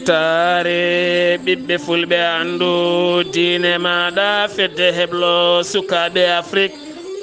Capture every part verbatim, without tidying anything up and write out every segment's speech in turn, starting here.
Taare ɓiɓɓe fulɓe, anndu diine maaɗa, fedde heblo sukaaɓe Afrik.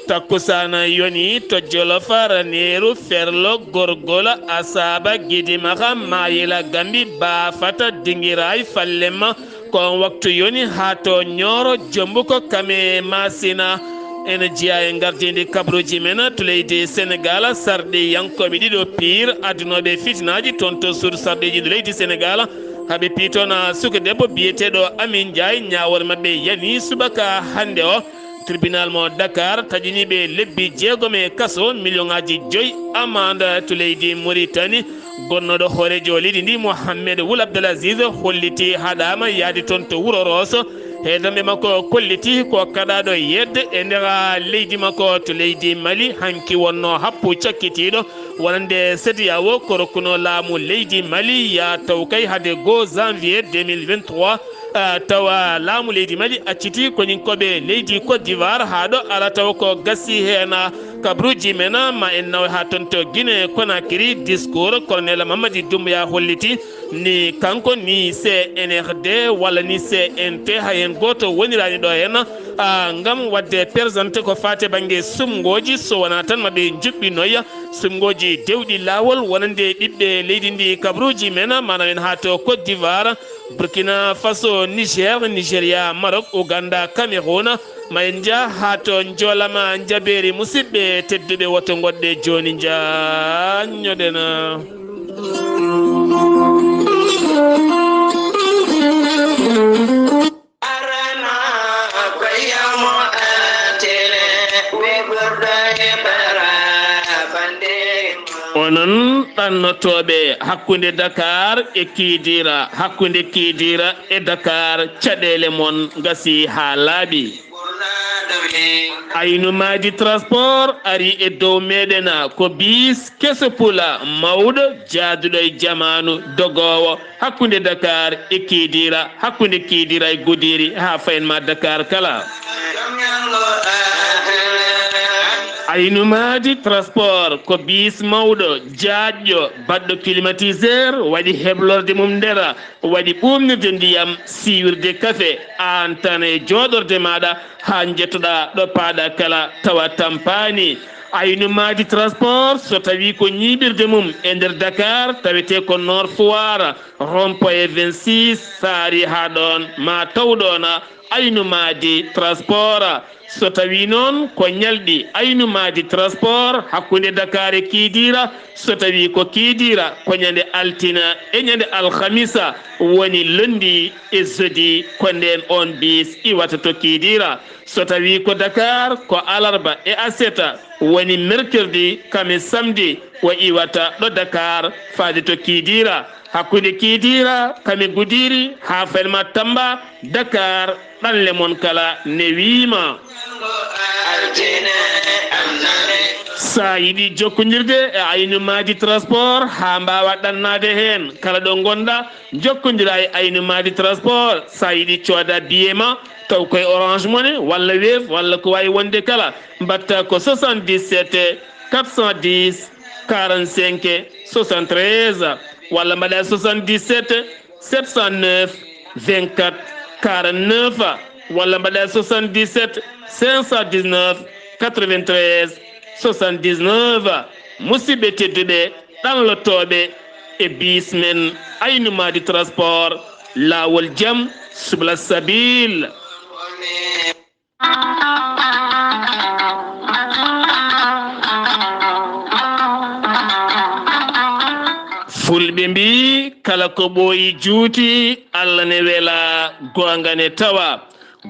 Takkusaana yoni to Jolof, Raneeru, Ferlo, Gorgol, Asaaba, Gidimaxa, Maayila, Gambi, Baafata, Dingiraay, Fallema. Ko on waktu yoni haa to Ñooro, Jombu ko Kame Maasina. Ene jeyaa e ngardiindi kabruuji men to leydi Senegaal, sarɗiyankooɓe ɗiɗo piir adunooɓe fitinaaji toon to suudu sarɗiiji ndu leydi Senegaal. Haa ɓe piitoona suka debbo biyeteeɗo Amin Njaay, ñaawoore maɓɓe yani subaka hannde o. Tribunal mo Dakar taƴini ɓe lebbi jeegom e kaso, miliyoŋaaji joyi amande to leydi Muritani. Gonnooɗo hooreejo leydi ndi, Mohammed Wul Abdel Aziz, holliti haɗaama yaade toon to Wuro Rooso. Heedamɓe makko kolliti ko kaɗaaɗo yedde e nder leydi makko to leydi Mali. Hanki wonno happu cakkitiiɗo wonande C E D E A O ko rokkuno laamu leydi Mali, yaa taw kay hade goo janvier deux mille vingt-trois, ah, tawa laamu leydi Mali acciti koninkooɓe leydi Côte d'Ivoire haa ɗo, alaa taw ko gasi heen. Kabruuji men, ma en nawe haa toon to Guinée Conakry, discours Colonel Mamadi Doumbouya holliti ni kanko ni C N R D walla ni C N T, hay heen gooto woniraani ɗo heen. Ah, ngam waɗde présenté ko faati e bannge suɓngooji, so wonaa tan ma ɓe njuɓɓinoya suɓngooji dewɗi laawol wonande ɓiɓɓe leydi ndi. Kabruuji men, ma nawen haa to Côte d'Ivoire, Burkina Faso, Niger, Nigeria, Maroc, Ouganda, Cameroun. Ma en njah haa to Njoolama Njabeeri. Musidɓe tedduɓe, woto ngoɗɗe jooni, njaññoɗen. Onon ɗannotooɓe hakkunde Dakar e Kidira, hakkunde Kidira e Dakar, caɗeele mon ngasi haa laaɓi. Aynu Maadi Transport ari e dow meɗen, ko biis keso pula mawɗo jaaduɗo e jamaanu, dogoowo hakkunde Dakar e Kidira, hakkunde Kidira e Gudiri, haa fayin ma Dakar kala. Aynu Maadi Transport ko biis mawɗo, jaajɗo, baɗɗo climatiseur, waɗi heblorde mum nder, waɗi ɓuuɓnirde ndiyam, siiwirde kafe, aan tan e jooɗorde maaɗa, haa njettoɗaa ɗo paaɗa kala, tawa tampaani. Aynu Maadi Transport, so tawii ko ñiiɓirde mum e nder Dakar, tawetee ko Nord Foire, rond-point vingt-six, so a arii haa ɗoon, ma taw ɗoon Aynu Maadi Transport. So tawii noon ko ñalɗi Aynu Maadi Transport hakkunde Dakar e Kidira, so tawii ko Kidira, ko ñande altine e ñande alhamisa, woni lundi e jeudi, ko ndeen oon biis iwata to Kidira. So tawii ko Dakar, ko alarba e aseta, woni mercredi kam e samedi, o iwata ɗo Dakar faade to Kidira. Hakkunde Kidira kam e Gudiri haa fayin ma Tamba, Dakar, ɗanle mon kala newiima. So a yiɗi jokkondirde e Aynu Maadi Transport haa mbaawa ɗannaade heen kala ɗo ngonɗaa, jokkondira e Aynu Maadi Transport. So a yiɗi cooda billet ma, taw koye Orange Money walla Wave walla ko waawi wonde kala, mbaɗta ko soixante-dix-sept quatre cent dix quarante-cinq soixante-treize, walla mbaɗa soixante-dix-sept sept cent neuf vingt-quatre quarante-neuf, walla mbaɗa soixante-dix-sept cinq cent dix-neuf quatre-vingt-treize soixante-dix-neuf. Musidɓe tedduɓe, ɗanlotooɓe e biis men Aynu Maadi Transport, laawol jam, subla sabil. Fulɓe mbii, kala ko ɓooyi juuti, Allah ne wela, goonga ne tawa.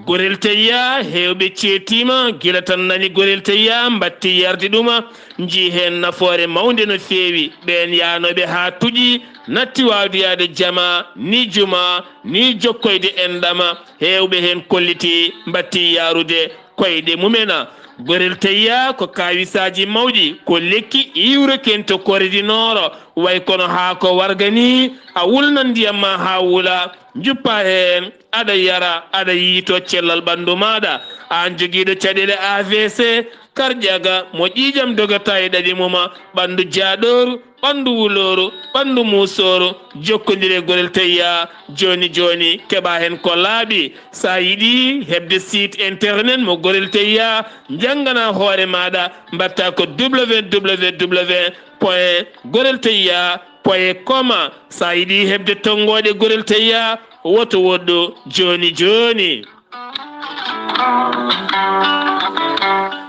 Gorel Tayya, heewɓe ceetiima, gila tan nani Gorel Tayya, mbatti yarde ɗuma, njii heen nafoore mawnde no feewi. Ɓeen yaanooɓe haa tuƴi, natti waawde yaade jama, ni juma, ni jokkoyde enɗam. Heewɓe heen kolliti, mbatti yaarude koyɗe mumen. Gorel Tayya ko kaawisaaji mawɗi, ko lekki iwreten to Corée du Nord, way kono haako warga ni, a wulnan ndiyam ma haa wula, njuppa heen, aɗa yara, aɗa yiytoo cellal ɓanndu maaɗa. Aan jogiiɗo caɗeele A V C, karƴaga, mo ƴiiƴam dogata e ɗaɗi mum, ɓanndu jaaɗooru, ɓanndu wulooru, ɓanndu muusooru, jokkondire Gorel Teyya jooni jooni, keɓa heen ko laaɓi. So a yiɗi heɓde site internet mo Gorel Teyya, njanngana hoore maaɗa, mbaɗta ko www point gorel teyya point com. So a yiɗi heɓde tonngooɗe Gorel Teyya, woto woɗɗu jooni jooni.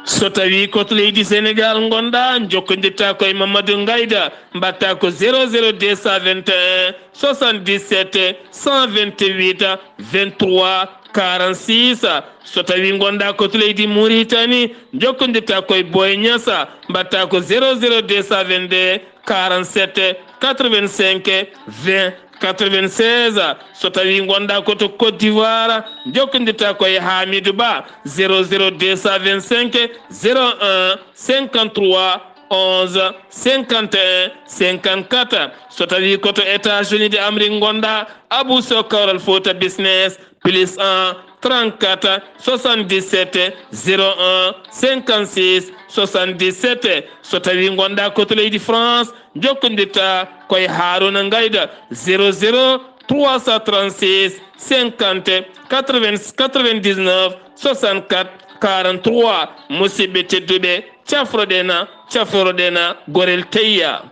So tawi ko to leydi Senegal ngonɗa, jokkondirta ko e Mamadou Ngayda, mbaɗta ko zéro zéro deux cent vingt et un soixante-dix-sept cent vingt-huit vingt-trois quarante-six. So tawi ngonɗa ko to leydi Mauritanie, jokkondirta ko e Boy Niassa, mbaɗta ko zéro zéro deux cent vingt-deux quarante-sept quatre-vingt-cinq vingt quatre-vingt-seize. So tawi ngonɗa ko to Côte d'Ivoire, jokkondirta ko e Hamidou Ba, zéro zéro deux cent vingt-cinq zéro un cinquante-trois onze cinquante et un cinquante-quatre. So tawi ko to États-Unis de Amérique ngonɗa, Abou Sow Kawral Fouta Business, plus un trente-quatre soixante-dix-sept zéro un cinquante-six soixante-dix-sept. So tawi ngonɗa ko to leydi France, jokkondirta ko e Harouna Ngayda, zéro zéro trois cent trente-six cinquante quatre-vingts quatre-vingt-dix-neuf soixante-quatre quarante-trois. Musidɓe tedduɓe, cafroɗen, cafroɗen Gorel Teyya.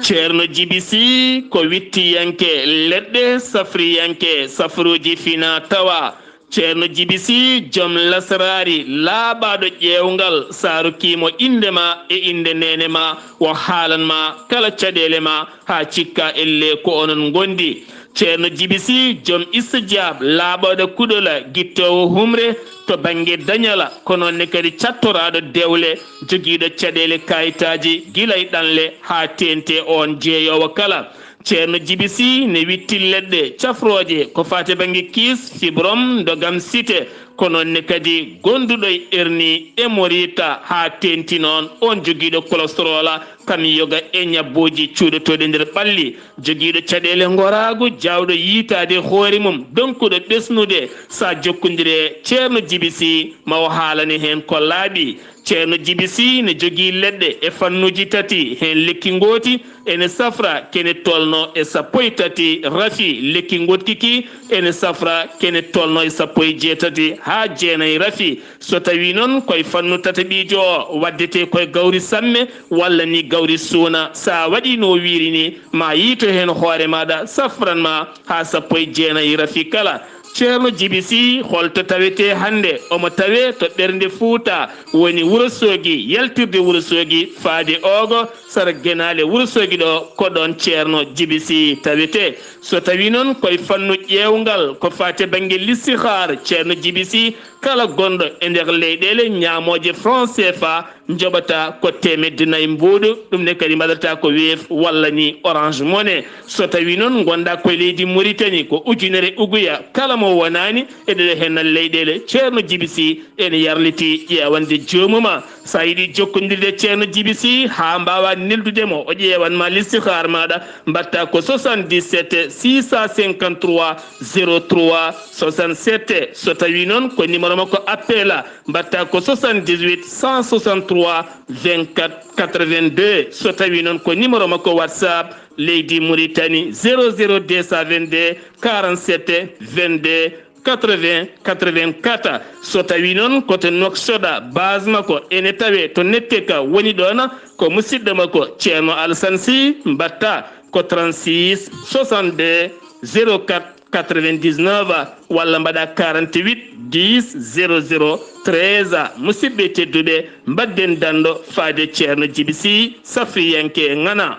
Ceerno Jibi Si ko wittiyanke leɗɗe, safriyanke safruuji fina tawa. Ceerno Jibi Si, joom lasraari laaɓaaɗo ƴeewngal, so a rokkii mo innde ma e innde neene ma, o haalan ma kala caɗeele ma, haa cikka ellee ko onon ngondi. Ceerno Jibi Si, joom istijaab, laaɓaaɗo kuɗola, gittoowo humre to bannge dañala, ko noon ne kadi cattoraaɗo dewle, jogiiɗo caɗeele kayitaaji gila e ɗanle haa teeŋti oon jeeyoowo kala. Ceerno Jibi Si ne witti leɗɗe cafrooje ko faati bannge kiis, fibrom, ndogam site, ko noon ne kadi gonduɗo e erni e morita haa teeŋti noon oon jogiiɗo kolostorola, kam yoga e ñabbooji cuuɗotooɗi nder ɓalli. Jogiiɗo caɗeele ngoraagu, jaawɗo yiytaade hoore mum, donkuɗo ɓesnude, so a jokkondire Ceerno Jibi Si, ma o haalane heen ko laaɓi. Ceerno Jibi Si ne jogii leɗɗe e fannuuji tati, heen lekki ngooti ene safra kene tolno e sappo e tati rafi, lekki ngootki ki ene safra kene tolno e sappo e jeetati haa jeenayi rafi. So tawi noon koye fannu tataɓiijo o waddete koye gawri samme walla ni gawri suuna, so a waɗi no wiiri ni, ma yiito heen hoore maaɗa, safran ma haa sappo e jeenayi rafi kala. Ceerno Jibi Si, holto tawete hannde? Omo tawe to ɓernde Fuuta, woni Wuro Soogi, yaltirde Wuro Soogi faade Oogo, sara Genaale Wuro Soogi ɗo, ko ɗoon Ceerno Jibi Si tawete. So tawi noon koye fannu ƴeewngal, ko faate bannge listihaar, Ceerno Jibi Si, kala gonɗo e nder leyɗeele ñaamooje franc C F A, njoɓata ko teemedde nayi mbuuɗu, ɗum ne kadi mbaɗata ko Wave walla ni Orange Money. So tawi noon ngonɗa koye leydi Mauritanie, ko ujunere uguya kala mo wonaani e ɗeɗe hennal leyɗeele, Ceerno Jibi Si ene yarliti ƴeewande joomuma. So a yiɗi jokkondirde Ceerno Jibi Si haa mbaawa neldude mo, o ƴeewan ma listihaar maaɗa, mbaɗta ko soixante-dix-sept six cent cinquante-trois zéro trois soixante-sept. So tawi noon ko numéro makko appel a, mbaɗta ko soixante-dix-huit cent soixante-trois vingt-quatre quatre-vingt-deux. So tawi noon ko numéro makko WhatsApp leydi Mauritanie, zéro zéro deux cent vingt-deux quarante-sept vingt-deux quatre-vingts quatre-vingt-quatre. So tawi noon ko to Nouakchott, base makko ene tawe to Netteka, woni ɗoon ko musidɗo makko Ceerno Alassane Sy, mbaɗta ko trente-six soixante-deux zéro quatre quatre-vingt-dix-neuf, walla mbaɗa quarante-huit dix zéro zéro treize. Musidɓe tedduɓe, mbaɗden danndo faade Ceerno Jibi Si, safriyanke ŋana.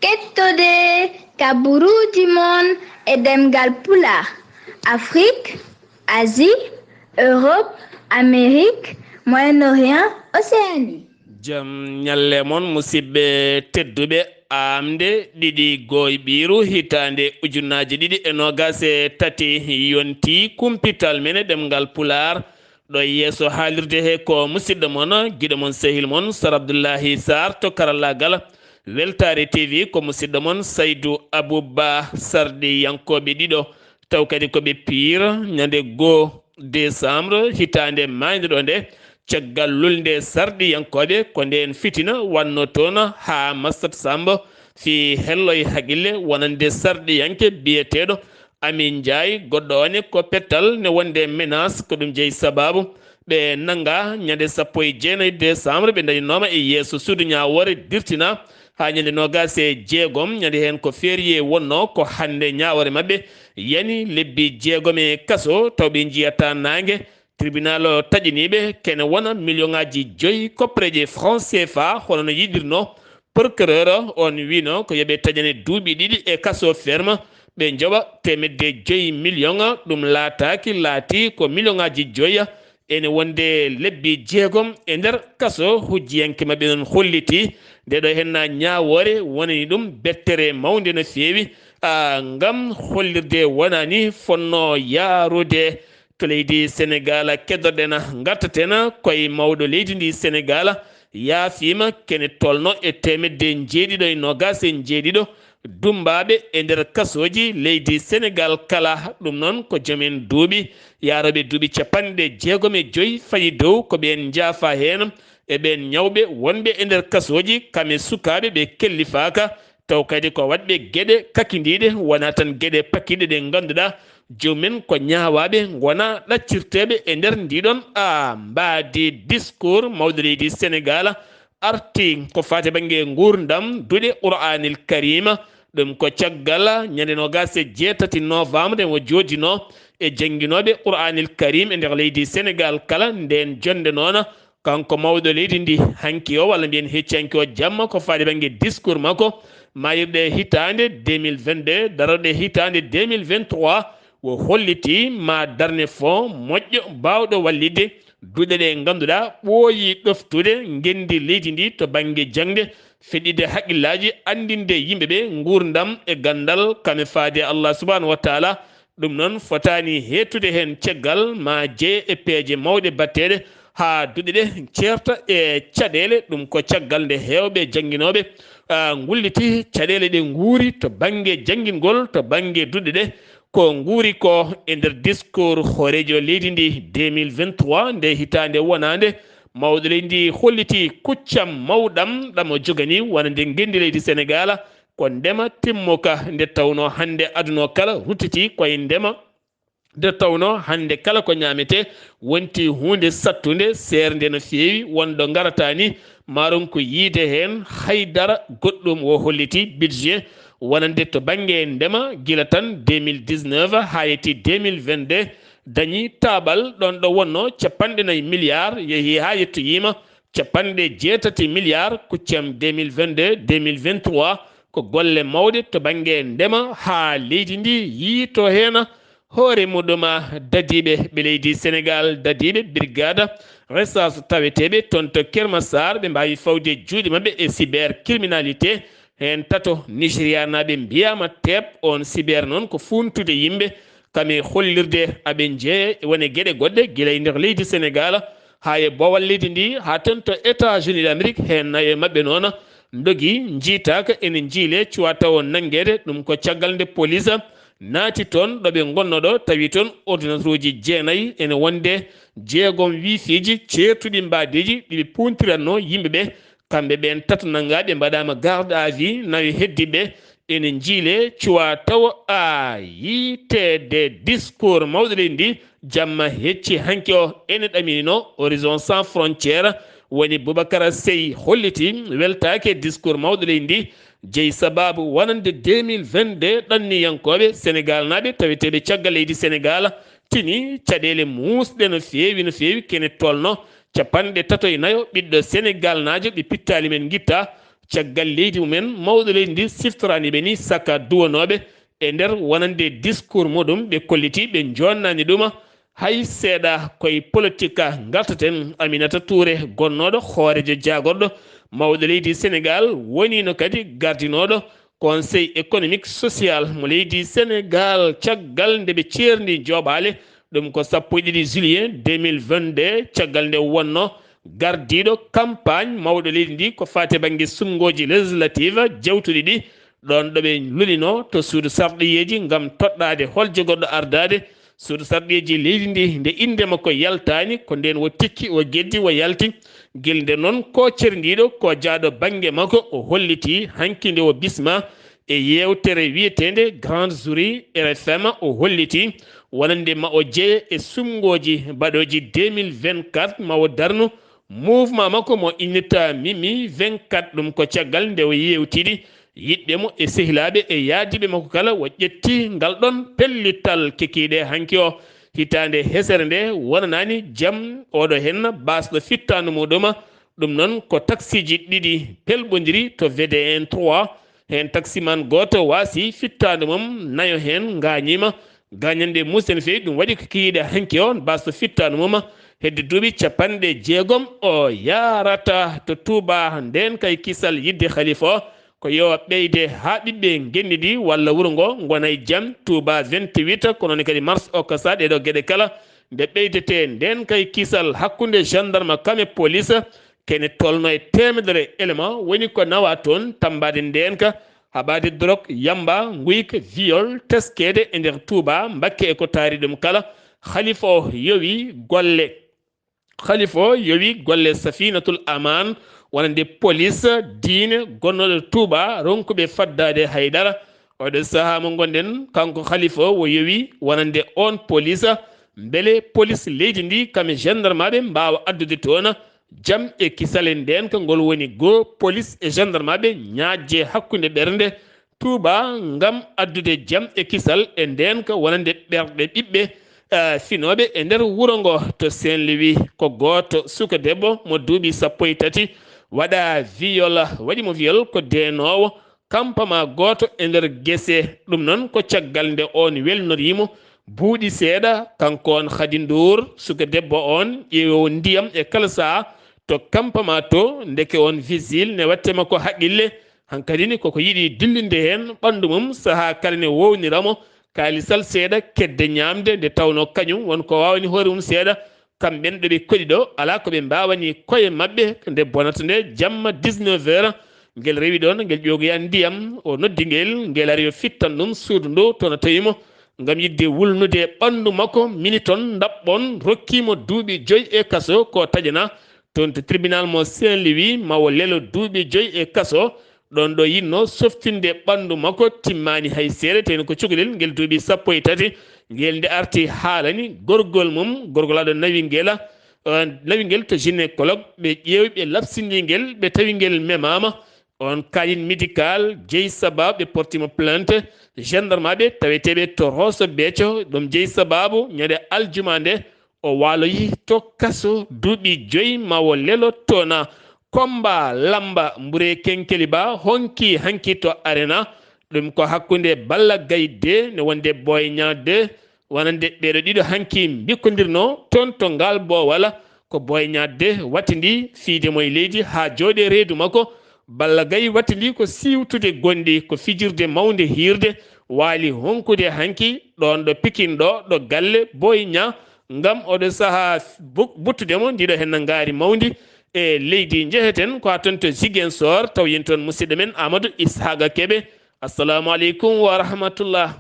Kettode kaburuuji mon e ɗemngal Pulaar, Afrique, Asie, Europe, Amérique, Moyen-Orient, Océanie. Jam ñalle mon, musidɓe tedduɓe. Aamde ɗiɗi gooyɓiiru hitaande ujunaaji ɗiɗi e noogaas e tati, yontii kumpital men e ɗemngal Pulaar. Ɗo e yeeso haalirde he ko musidɗo mon, giɗo mon, sehil mon, Sar Abdullahi Sarr to karallaagal. Weltaare T V ko musidɗo mon Saydu Abuba Sarɗi yankooɓe ɗiɗo. Taw kadi ko ɓe piir ñande goo décembre hitaande maayde ɗo nde, Caggal lulnde sarɗiyankooɓe, ko ndeen fitina wannoo toon haa Massat Samb fii hello e haqille wonande sarɗiyanke biyeteeɗo Amin Njaay, goɗɗo oo ne ko pettal ne wonde menace, ko ɗum jeyi sabaabu ɓe nanngaa ñande sappo e jeenayi décembre, ɓe ndañinooma e yeeso suudu ñaawoore dirtinaa haa ñande noogaas e jeegom, ñande heen ko février wonnoo, ko hannde ñaawoore maɓɓe yani lebbi jeegom e kaso, taw ɓe njiyataa naange. Tribunal o taƴiniiɓe kene wona million ŋaaji joyi koppareeje franc C F A, hono no yiɗirnoo. Procureur o, on wiino ko yo ɓe taƴane duuɓi ɗiɗi e kaso ferme, ɓe njoɓa teemedde joyi million, ɗum laataaki, laatii ko million ŋaaji joyi. Ene wonde lebbi jeegom e nder kaso, hujjiyanke maɓɓe noon holliti nde ɗo henna ñaawoore wonani ɗum bettere mawnde no feewi, a, ngam hollirde wonani fonnoo yaarude. To leydi Senegaal, keddorɗen, ngartaten koye mawɗo leydi ndi Senegaal, yaafiima kene tolno e teemedde njeeɗiɗo e noogaas e njeeɗiɗo dummbaaɓe e nder kasooji leydi Senegaal kala. Ɗum noon ko joom en duuɓi yaarooɓe duuɓi capanɗe jeegom e joyi fayi dow, ko ɓeen njaafa heen e ɓeen ñawɓe wonɓe e nder kasooji, kam e sukaaɓe ɓe kellifaaka, taw kadi ko waɗɓe geɗe kakindiiɗe, wonaa tan geɗe pakiiɗe ɗe ngannduɗaa joomum en ko ñaawaaɓe, ngonaa ɗaccirteeɓe e nder ndiɗon, a, mbaadi discours mawɗo leydi Senegaal arti ko faati bannge nguurndam, duɗe Qur'aanil Kariima. Ɗum ko caggal ñande noogaas e jeetati novembre mo jooɗinoo e jannginooɓe Qur'aanil Kariim e nder leydi Senegaal kala. Ndeen jonnde noon, kanko mawɗo leydi ndi hanki o, walla mbiyen hecci hanki o jamma, ko faati bannge discours makko, maayirɗe hitaande deux mille vingt-deux, darorɗe hitaande deux mille vingt-trois, o holliti ma darne fond moƴƴo baawɗo wallitde duɗe ɗe ngannduɗaa ɓooyi ɗoftude ngenndi leydi ndi to bannge jaŋde, feɗɗitde haqqillaaji, anndinde yimɓe ɓe nguurndam e ganndal kam e faade Allah subhanahu wa taala. Ɗum noon fotaani heedtude heen caggal ma jeye e peeje mawɗe batteeɗe haa duɗe ɗe ceerta e caɗeele. Ɗum ko caggal nde heewɓe jannginooɓe, a, ngulliti caɗeele ɗe nguuri to bannge janngingol, to bannge duɗe ɗe, ko nguuri ko e nder discours hooreejo leydi ndi deux mille vingt-trois, nde hitaande wonaande, mawɗo leydi ndi holliti kuccam mawɗam ɗam o jogani wonande ngenndi leydi Senegaal, ko ndema timmuka, nde tawnoo hannde aduna o kala ruttitii koye ndema, nde tawnoo hannde kala ko ñaametee wonti huunde sattunde, seernde no feewi, won ɗo ngarata ni, maron ko yiyde heen hay dara goɗɗum. O holliti budget wonande to bannge ndema gila tan deux mille dix-neuf haa yetti deux mille vingt-deux, dañi taaɓal ɗoon ɗo wonnoo capanɗe nayi milliards, yehii haa yettoyiima capanɗe jeetati milliards, kuccam deux mille vingt-deux, deux mille vingt-trois, ko golle mawɗe to bannge ndema haa leydi ndi yiytoo heen hoore muɗum. Dadiiɓe ɓe leydi Senegaal, dadiiɓe brigade recherche taweteeɓe toon to Kër Massar, ɓe mbaawi fawde juuɗe maɓɓe e cybercriminalité. Heen tato Nigérianaaɓe mbiyaama teep, oon cyber noon ko fuuntude yimɓe, kam e hollirde aɓe njeeya e wone geɗe goɗɗe, gila e nder leydi Senegaal haa e boowal leydi ndi, haa toon to États-Unis d'Amérique. Heen nayo e maɓɓe noon ndogi, njiitaaka, ene njiilee, cuwaa tawo nanngeede. Ɗum ko caggal nde police naati toon ɗo ɓe ngonnoo ɗo, tawi toon ordinateur uji jeenayi, ene wonde jeegom wiifiiji ceertuɗi mbaadiiji ɗi ɓe puuntirannoo yimɓe ɓe. Kamɓe ɓeen tato nanngaaɓe mbaɗaama garde à vue, nayo heddiiɓe ene njiilee, cuwaa tawo a yiyteede. Discours mawɗo leydi ndi jamma hecci hanki o ene ɗaminino Horizon Sans Frontières, woni Boubacar Seye holliti weltaaki e discours mawɗo leydi ndi, jeyi sabaabu wonande deux mille vingt-deux ɗanniyankooɓe Senegaalnaaɓe taweteeɓe caggal leydi Senegaal, tini caɗeele muusɗe no feewi, no feewi, kene tolno capanɗe tato e nayo ɓiɗɗo Senegaalnaajo ɓe pittaali men ngitta caggal leydi mumen. Mawɗo leydi ndi siftoraani ɓe ni saka duwanooɓe e nder wonande discours muɗum, ɓe kolliti ɓe joonnaani ɗuma hay seeɗa. Koye politique ngartaten. Aminata Touré, gonnooɗo hooreejo jaagorɗo mawɗo leydi Senegaal, woniino kadi gardinooɗo Conseil économique social mo leydi Senegaal, caggal nde ɓe ceerndi jooɓaale. Ɗum ko sappo e ɗiɗi juillet deux mille vingt-deux, caggal nde wonnoo gardiiɗo campagne mawɗo leydi ndi ko faati e bannge suɓngooji législative jawtuɗi ɗi, ɗoon ɗo ɓe lulinoo to suudu sarɗiyeeji ngam toɗɗaade hol jogorɗo ardaade Suudu sarɗiiji leydi ndi, nde innde makko yaltaani, ko ndeen o tikki, o geddi, o yalti. Gila nde noon, ko cerndiiɗo, ko jaaɗo bannge makko, o holliti hanki nde o bisma e yeewtere wiyeteende Grand Jury R F M, o holliti wonande ma o jeye e suɓngooji baɗooji deux mille vingt-quatre, ma o darnu mouvement makko mo innirta Mimi vingt-quatre. Ɗum ko caggal nde o yeewtidi yiɗɓe mo e sehilaaɓe e yaadiiɓe makko kala, o ƴetti ngal ɗoon pellital kekiiɗe hanki o. Hitaande hesere nde wonanaani jam, oɗo henna baasɗo fittaandu muɗum. Ɗum noon ko taksiiji ɗiɗi pelɓondiri to V D N trois, heen taksiman gooto waasi fittaandu mum, nayo heen ngaañiima. Gaañanɗe muusde no feewi, ɗum waɗi ko kikiiɗe hanki o, baasɗo fittaandu mum, hedde duuɓi capanɗe jeegom, o yaarata to Touba, ndeen kay kisal yiɗde Khalifa o, ko yo ɓeyde haa ɓiɓɓe ngenndi ndi walla wuro ngo ngona e jam. Touba vingt-huit, ko noon kadi Mars Okasa, ɗee ɗoo geɗe kala nde ɓeydetee, ndeen kay kisal hakkunde gendarme kam e police, kene tolno e teemedere élément woni ko nawa toon, tammbaade ndeenka, haɓaade drogue, yamba, nguyka, viol, teskeede e nder Touba, Mbakke e ko taari ɗum kala. Khalifa o yowi golle. Khalifa o yowi golle Safinatul Aman, wonande police diine gonnooɗo Touba, ronkuɓe faddaade haydara. Oɗo sahaa mo ngonɗen, kanko Khalifa o, o yowi wonande oon police, mbele police leydi ndi kam e gendarmaaɓe mbaawa addude toon jam e kisal e ndeenka ngol woni goo. Police e gendarmaaɓe ñaajje hakkunde ɓernde Touba ngam addude jam e kisal e ndeenka wonande ɓerɗe ɓiɓɓe, eh, finooɓe e nder wuro ngo to Saint-Louis. Ko gooto suka debbo mo duuɓi sappo e tati waɗa viol, waɗi mo viol ko deenoowo kampama gooto e nder gese. Ɗum noon ko caggal nde oon welnoriimo buuɗi seeɗa, kanko on Khady Ndour, suka debbo on ƴeewowo ndiyam e kala saha to kampama to, ndeke on vigile ne watte makko haqqille. Hankadi ni koko yiɗi dillinde heen ɓanndu mum, saha kala ne wownira mo kaalisal seeɗa, kedde ñaamde, nde tawnoo kañum won ko waawani hoore mum seeɗa. Kamɓe ɓen ɗo ɓe koɗi ɗo, alaa ko ɓe mbaawani koye maɓɓe nde bonata nde jamma dix-neuf heures. Ngel rewi ɗoon, ngel ƴoogoya ndiyam, o noddi ngel, ngel ari yo fittan ɗum suudu ndu, to no tawi mo ngam yiɗde wulnude ɓanndu makko. Mini toon ndaɓɓon, rokki mo duuɓi joyi e kaso, ko taƴana toon to tribunal mo Saint-Louis, ma o lelo duuɓi joyi e kaso. Ɗoon ɗo yiɗno softinde ɓanndu makko timmaani hay seeɗa, tawi ko cukalel ngel duuɓi sappo e tati, ngel nde arti haalani gorgol mum, gorgol aɗo nawi ngela, eh, nawi ngel to gynécologue, ɓe ƴeewi, ɓe labsini ngel, ɓe tawi ngel memaama. On kaaƴin médical jeyi sababu ɓe porti mo plainte gendarme aɓe taweteeɓe to Rosso Béthio, ɗum jeyi sababu ñande aljuma nde o waaloyi to kaso duuɓi joyi ma o lelo toona. Komba Lamba Mbure Kenkeliba honki hanki to Arena. Ɗum ko hakkunde Balla Gaye deux ne wonde Boy Niang deux, wonande ɓeeɗo ɗiɗo hanki mbikkondirno toon to ngal boowal. Ko Boy Niang deux wattindi fiide mo e leydi haa jooɗe reedu makko. Balla Gaye wattindi ko siwtude gonɗi, ko fijirde mawnde hiirde waali honkude hanki ɗoon ɗo Pikin ɗo, ɗo galle Boy Niang, ngam oɗo sahaa bu-, buttude mo ndiɗo henna ngaari mawndi e leydi. Njeheten ko haa toon to Ziguinchor, taw yen toon musidɗo men Amadou Ishaqa Kebe. Assalamu aleykum wa rahmatullah.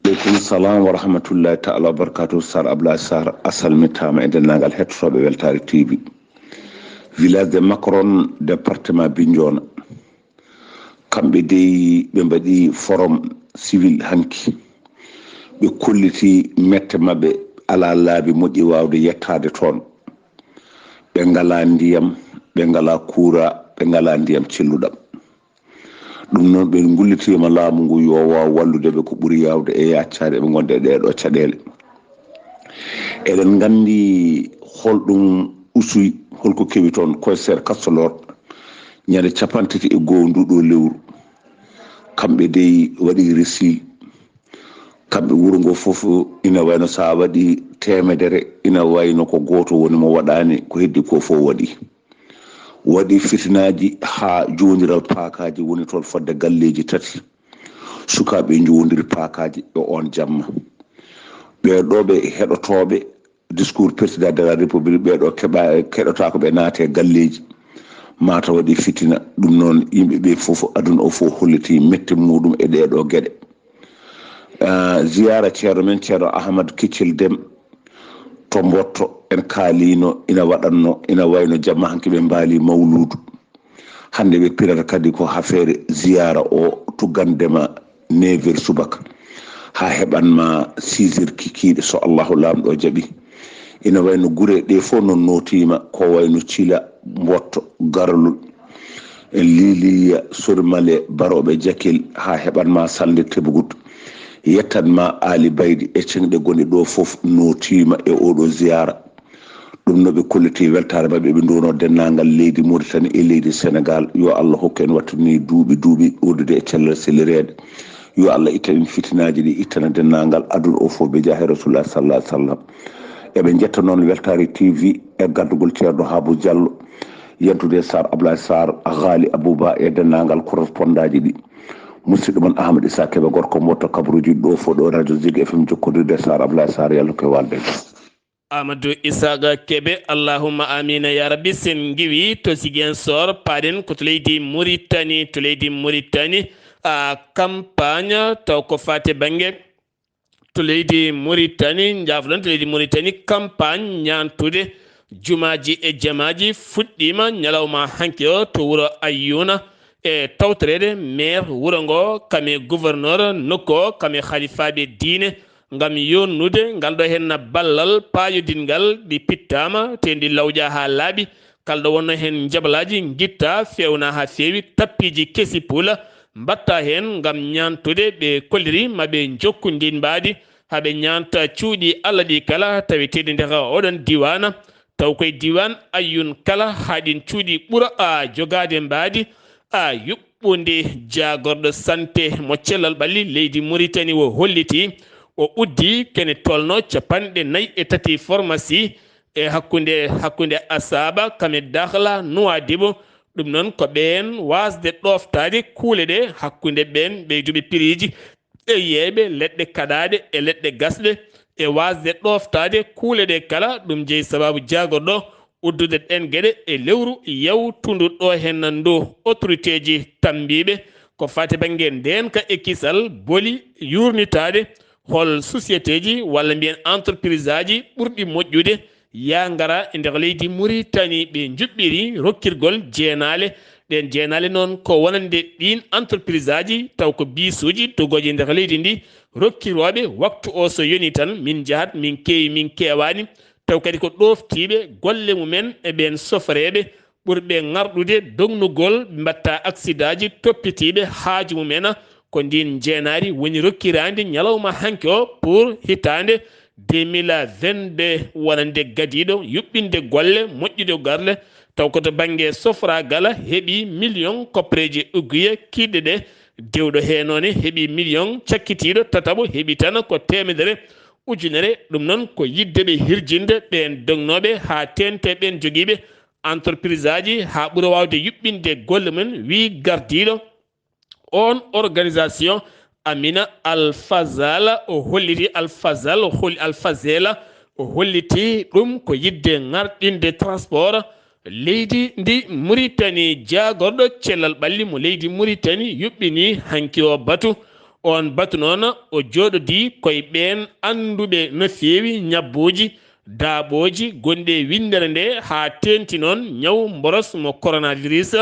Aleykum salam wa rahmatullahi taala wa barakatuh. Sar Ablaye Sarr, a salmitaama e denndaangal hettotooɓe Weltaare T V. Village de Macron, département Bignona. Kamɓe dey ɓe mbaɗi forum civil hanki. Ɓe kolliti mette maɓɓe, alaa laabi moƴƴi waawde yettaade toon. Ɓe ngalaa ndiyam, ɓe ngalaa kuura, ɓe ngalaa ndiyam celluɗam. Ɗum noon, ɓe ngullitiima laamu ngu yo waaw wallude ɓe ko ɓuri yaawde e yaaccaade ɓe ngonde e ɗee ɗoo caɗeele. Eɗen nganndi holɗum usuy, holko kewi toon, koye seeɗa kastoloor, ñande cappanɗe tati e goo ndu ɗoo lewru. Kamɓe dey waɗi resi, kamɓe wuro ngo fof ina wayno so a waɗi teemedere, ina wayno ko gooto woni mo waɗaani, ko heddi ko fof waɗi. Waɗi fitinaaji haa joondiral paakaaji woni toon fodde galleeji tati. Sukaaɓe njoondiri paakaaji e oon jamma. Ɓee ɗoo ɓe heɗotooɓe discours président de la République, ɓee ɗoo keɓa-, keɗotaako ɓe naate galleeji. Mata waɗi fitina. Ɗum noon, yimɓe ɓe fof, aduna o fof holliti mette muɗum e ɗee ɗoo geɗe. Ah, ziyaara ceerno men, ceerno Ahmad Keccel Dem to Mbotto, en kaaliino, ina waɗatno, ina wayno jamma hanki ɓe mbaali mawluudu. Hannde ɓe pirata kadi ko affaire ziyaara o, tuggande ma neuf heures subaka, haa heɓan ma six heures kikiiɗe, so Allahu Laamɗo jaɓi. Ina wayno gure ɗe fof noon nootiima, ko wayno Cila, Mbotto, Garlol, en Liiliya, Sormale, Barooɓe, Jakel, haa heɓan ma Salnde, Tebugut. Yettan ma Aali Baydi e ceŋɗe gonɗe ɗo fof nootiima e oɗo ziyaara. Ɗum no ɓe kolliti weltaare maɓɓe, ɓe nduwno denndaangal leydi Mauritanie e leydi Sénégal. Yo Allah hokku en wattani duuɓi, duuɓi, ɓurdude e cellal sellireede. Yo Allah ittan en fitinaaji ɗi, ittana denndaangal aduna o fof, be jaahi Rasulullah sallallahu alaihi wasallam. Eɓe njetta noon Weltaare T V e gardugol Ceerno Habu Diallo, yentude Sarr Ablaye Sarr, Ghali Abouba e denndaangal correspondantji ɗi. Musidɗo mon Ahmad Issa Kebe, gorko Mbotto, kabaruuji ɗo fof ɗo Radio Zik F M, jokkondirde Sarr Ablaye Sarr, yalla ko e walde. Amadou Isaaga Kebe, allahumma amina ya rabbi. Sen ngiwi to Ziguinchor, paaɗen ko to leydi Mauritanie, to leydi Mauritanie, a campagne taw ko faate bannge to leydi Mauritanie, njaafo-ɗon, to leydi Mauritanie, campagne ñaantude jumaaji e jamaaji fuɗɗiima ñalawma hanki o to wuro Ayyuuna, e tawtoreede maire wuro ngo, kam e gouverneur nokku o, kam e halifaaɓe diine, ngam yonnude ngal ɗo henna ballal paayodinngal, ɗi pittaama, te ndi lawƴa haa laaɓi, kala ɗo wonno heen njabalaaji ngitta, feewna haa feewi, tappiiji kesi puula mbatta heen ngam ñaantude. Ɓe kolliri ma ɓe njokku ndiin mbaadi haa ɓe ñaanta cuuɗi Allah ɗi kala taweteeɗi nder oɗon diiwaana, taw koye diiwaan Ayyuun kala haa ɗiin cuuɗi ɓura a jogaade mbaadi a yuɓɓunde. Jaagorɗo sante mo cellal ɓalli leydi Mauritanie o holliti, o uddi kene tolno capanɗe nayi e tati pharmacie e hakkunde, hakkunde Asaba, kam e Dakhla, Nouadhibou. Ɗum noon ko ɓeen waasde ɗooftaade kuule ɗe hakkunde ɓeen ɓeyduɓe piriiji e yeeyɓe leɗɗe kaɗaaɗe e leɗɗe gasɗe, e waasde ɗooftaade kuule ɗe kala. Ɗum jeyi sabaabu jaagorɗo uddude ɗeen geɗe e lewru yawtundu ɗo henna ndu. Autoriteeji tammbiiɓe ko faati bannge ndeenka e kisal boli yuurnitaade hol sociétéji walla mbiyen entrepriseaji ɓurɗi moƴƴude yaa ngara e nder leydi Mauritanie. Ɓe njuɓɓiri rokkirgol jeenaale. Ɗeen jeenaale noon ko wonande ɗiin entrepriseaji taw ko biisuuji dogooji e nder leydi ndi, rokkirooɓe waktu o so yoni tan min njahat, min keewi, min keewaani, taw kadi ko ɗooftiiɓe golle mumen e ɓeen sofereeɓe ɓurɓe ŋarɗude dognugol, mbatta aksidaaji, toppitiiɓe haaju mumen. Ko ndiin njeenaari woni rokkiraandi ñalawma hanki o pour hitaande deux mille vingt-deux, wonande gadiiɗo yuɓɓinde golle, moƴƴude golle, taw ko to bannge sofraagal heɓi million koppareeji ugguye kiiɗɗe ɗe, dewɗo hee noon heɓi million, cakkitiiɗo tataɓo heɓi tan ko teemedere ujunere. Ɗum noon ko yiɗde ɓe hirjinde ɓeen dognooɓe haa teente ɓeen jogiiɓe entrepriseaji haa ɓura waawde yuɓɓinde golle mum, wii gardiiɗo oon organisation, Amina Al Fazala. O holliti Al Fazal, o hol-, Al Fazela, o holliti ɗum ko yiɗde ŋarɗinde transport leydi ndi Mauritanie. Jaagorɗo cellal ɓalli mo leydi Mauritanie yuɓɓini hanki o batu. Oon batu noon o jooɗodii koye ɓeen annduɓe no feewi ñabbuuji, daaɓooji gonɗi e winndere nde, haa teeŋti noon ñaw mboros mo coronavirus.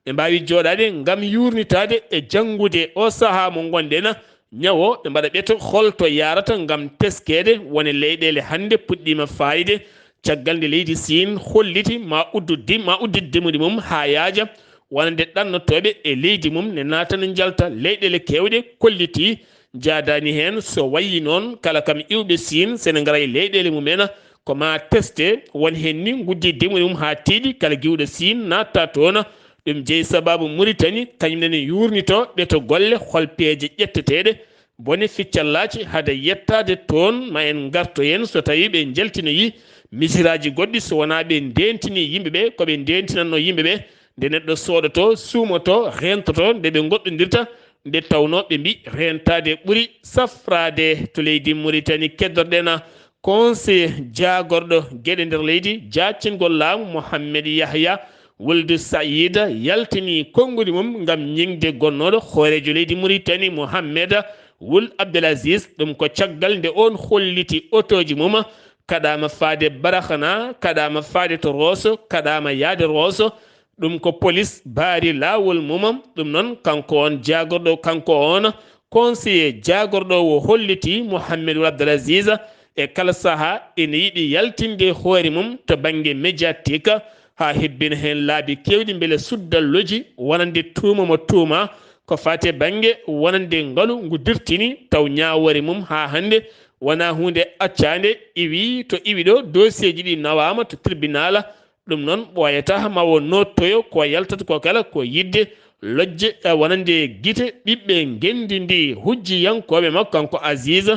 Ɓe mbaawi jooɗaade ngam yuurnitaade e janngude o sahaa mo ngonɗen. Ñaw o ɓe mbaɗa ɓeto hol to yaarata ngam teskeede wone leyɗeele hannde puɗɗiima faayde caggal nde leydi Siin holliti ma uddu dim-, ma uddit demuɗi mum haa yaaja, wonande ɗannotooɓe e leydi mum ne naatana njalta leyɗeele keewɗe kolliti njaadaani heen. So wayi noon kala kam iwɓe Siin sene ngara e leyɗeele mumen, ko ma teste won heen ni nguddi demuɗi mum haa tiiɗi, kala giwɗo Siin naatta toon. Ɗum jeyi sabaabu Mauritanie kañum nene yuurnito ɓeto golle hol peeje ƴetteteeɗe, bone ficcallaaji hade yettaade toon. Ma en ngarto heen so tawii ɓe njaltinoyi misiraaji goɗɗi, so wonaa ɓe ndeentini yimɓe ɓe ko ɓe ndeentinatno yimɓe ɓe, nde neɗɗo soodotoo, suumotoo, reentotoo, nde ɓe ngoɗɗondirta, nde tawnoo ɓe mbii reentaade ɓuri safraade. To leydi Mauritanie keddorɗen conseiller jaagorɗo geɗe nder leydi, jaacingol laamu, Mohamed Yahya Wuldu Sayida, yaltini konngudi mum ngam ñiŋde gonnooɗo hooreejo leydi Mauritanie, Mohamed wul Abdel Aziz. Ɗum ko caggal nde oon holliti otooji mum kaɗaama faade Baraxana, kaɗaama faade to Rooso, kaɗaama yahde Rooso. Ɗum ko polis baari laawol mum. Ɗum noon, kanko on jaagorɗo, kanko on conseiller jaagorɗo o holliti Mohamed Wul Abdel Aziz e kala saha ina yiɗi yaltinde hoore mum to bannge médiatique, haa hebbina heen laabi keewɗi mbele sudda loji wonande tuuma mo tuuma ko faati e bannge wonande ngalu ngu dirtini taw ñaawoore mum haa hannde wonaa huunde accaande. Iwi to iwi ɗo, dossier ji ɗi nawaama to tribunal. Ɗum noon, ɓooyata ma o noottoyo ko yaltata ko kala ko yiɗde lojje, eh, wonande gite ɓiɓɓe ngenndi ndi, hujjiyankooɓe makko kanko Aziz.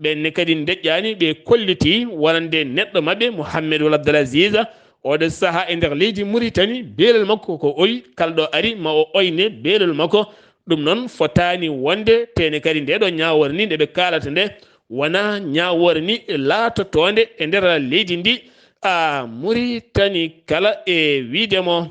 Ɓeen ne kadi ndeƴƴaani, ɓe kolliti wonande neɗɗo maɓɓe Mohamed Wul Abdel Aziz. Oɗo saha e nder leydi Muritani, beelol makko ko oy, kala ɗo ari ma o oyne beelol makko. Ɗum noon fotaani wonde, tene kadi nde ɗo ñaawoore ni nde ɓe kaalata nde, wonaa ñaawoore ni laatotoonde e nder leydi ndi, a Muritani kala e wiide mo.